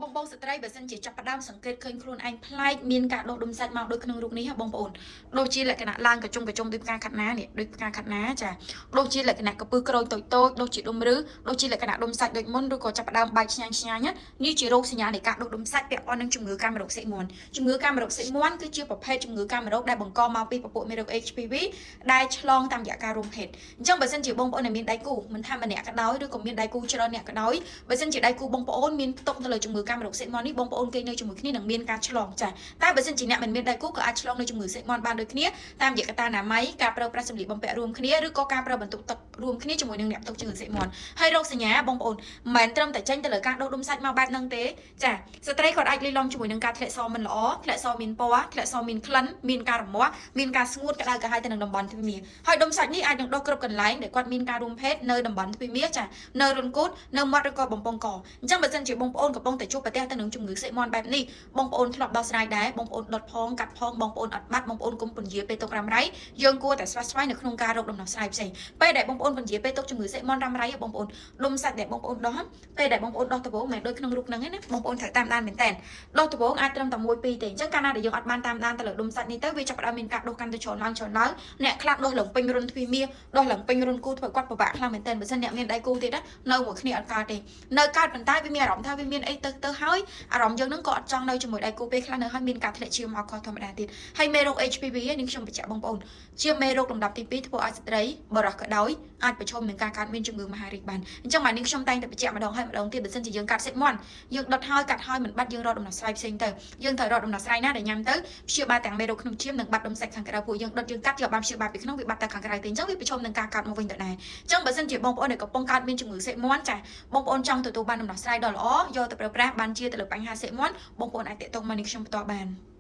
បងបងស្ត្រីបើសិនជាចាប់ផ្ដើមសង្កេតឃើញខ្លួនឯងប្លែកមានការដុសដុំសាច់មកដូចក្នុងរូបនេះហ៎បងប្អូនដូចជាលក្ខណៈឡើងកញ្ជុំកញ្ជុំដូចផ្កាខាត់ណានេះដូចផ្កាខាត់ណាចាដូចជាលក្ខណៈកពឹសក្រូចតូចតូចដូចជាដុំឬដូចជាលក្ខណៈដុំសាច់ដូចមុនឬក៏ចាប់ផ្ដើមបែកឆ្ញាញ់ឆ្ញាញ់នេះជារោគសញ្ញានៃការដុសដុំសាច់ពាក់ព័ន្ធនឹងជំងឺកាមរោគសិមាន់ជំងឺកាមរោគសិមាន់គឺជាប្រភេទជំងឺកាមរោគដែលបង្កមកពីពពួកមេរោគ HPV ដែលឆ្លងតាមរយៈការរួមភេទអញ្ចឹងបើសិនជាបងប្អូនដែលមានដៃគូមិនថាម្នាក់ក៏ដោយឬក៏មានដៃគូច្រើនអ្នកក៏ដោយ បើសិនជាដៃគូបងប្អូនមានផ្ទុកទៅលើជំងឺកាមរោគសិមាន់នេះបងប្អូនគេនៅជាមួយគ្នានឹងមានការឆ្លងចាតែបើសិនជាអ្នកមិនមានដៃគូក៏អាចឆ្លងនៅជំងឺសិមាន់បានដូចគ្នាតាមរយៈកត្តាអនាម័យការប្រើប្រាស់សម្លៀកបំពាក់រួមគ្នាឬក៏ការប្រើបន្ទប់ទឹករួមគ្នាជាមួយនឹងអ្នកផ្ទុកជំងឺសិមាន់ហើយរោគសញ្ញាបងប្អូនមិនមែនត្រឹមតែចេញទៅលើការដុសដុំសាច់មកបែបហ្នឹងទេចាស្ត្រីគាត់អាចលាយឡំជាមួយនឹងការធ្លាក់សមិនល្អធ្លាក់សមានពណ៌ធ្លាក់សមានក្លិនមានការរមាស់មានការស្ងួតក្តៅក្រហាយទៅនឹងតំបន់ទ្វារមាហើយដុំសាច់នេះអាចនឹងដុសគ្រប់កន្លែងដែលគាត់មានការរួមភេទនៅតំបន់ទ្វារមាចានៅរន្ធគូទនៅមាត់ឬក៏បំពង់កអញ្ចឹងបើសិនជាបងប្អូនកំពុងតែជួបប្រទះទៅនឹងជំងឺសិមាន់បែបនេះបងប្អូនធ្លាប់ដោះស្រាយដែរបងប្អូនដុតផងកាត់ផងបងប្អូនអត់បាត់បងប្អូនកុំពន្យាពេលទុករ៉ាំរ៉ៃយើងគួរតែស្វះស្វែងនៅក្នុងការរកដំណោះស្រាយផ្សេងពេលដែលបងប្អូនពន្យាពេលទុកជំងឺសិមាន់រ៉ាំរ៉ៃបងប្អូនដុំសាច់ដែលបងប្អូនដោះពេលដែលបងប្អូនដោះដំបូងមិនដូចក្នុងរូបហ្នឹងទេណាបងប្អូនត្រូវតាមដានមែនតើដោះដំបូងអាចត្រឹមតែ1 2ទេអញ្ចឹងកាលណាដែលយើងអត់បានតាមដានទៅលើដុំសាច់នេះទៅវាចាប់ផ្ដើមមានការដុសកាន់តែច្រើនឡើងច្រើនឡើងអ្នកខ្លះដុសឡើងពេញរុនទ្វីមាសដុសឡើងពេញរុនគូធ្វើគាត់ពិបាកខ្លាំងមែនតើបើសិនអ្នកមានដៃគូទៀតណានៅមួយគ្នាអត់កើតទេនៅកើតប៉ុន្តែវាមានអារម្មណ៍ថាវាមានអីទៅទៅហើយអារម្មណ៍យើងនឹងក៏អត់ចង់នៅជាមួយដៃគូពេលខ្លះនៅហើយមានការធ្លាក់ឈាមមកខុសធម្មតាទៀតហើយមេរោគ HPV នេះខ្ញុំបញ្ជាក់បងប្អូនជាមេរោគលំដាប់ទី2ធ្វើឲ្យស្ត្រីបរិះក៏ដោយអាចប្រឈមនឹងការកើតមានជំងឺមហារីកបានអញ្ចឹងបាទនេះខ្ញុំតែងតែបញ្ជាក់ម្ដងហើយម្ដងទៀតបើសិនជាយើងកាត់សិមាន់យើងដុតហើយកាត់ហើយមិនបាត់យើងរកដំណោះស្រាយផ្សេងទៅយើងត្រូវរកដំណោះស្រាយណាដែលញ៉ាំទៅព្យាបាលទាំងមេរោគក្នុងឈាមនិងបាត់ដុំសាច់ខាងក្រៅពួកយើងដុតយើងកាត់យកបានព្យាបាលពីក្នុងវាបាត់ទៅខាងក្រៅទេអញ្ចឹងវាប្រឈមនឹងការកើតមកវិញដដែលអញ្ចឹងបើសិនជាបងប្អូនដែលកំពុងកើតមានជំងឺសិមាន់ចាបងប្អូនចង់ទទួលបានដំណោះស្រាយដ៏ល្អយកទៅប្រើប្រាស់បានជាទៅលើបញ្ហាសិមាន់បងប្អូនអាចទាក់ទងមកនេះខ្ញុំផ្ទាល់បាន។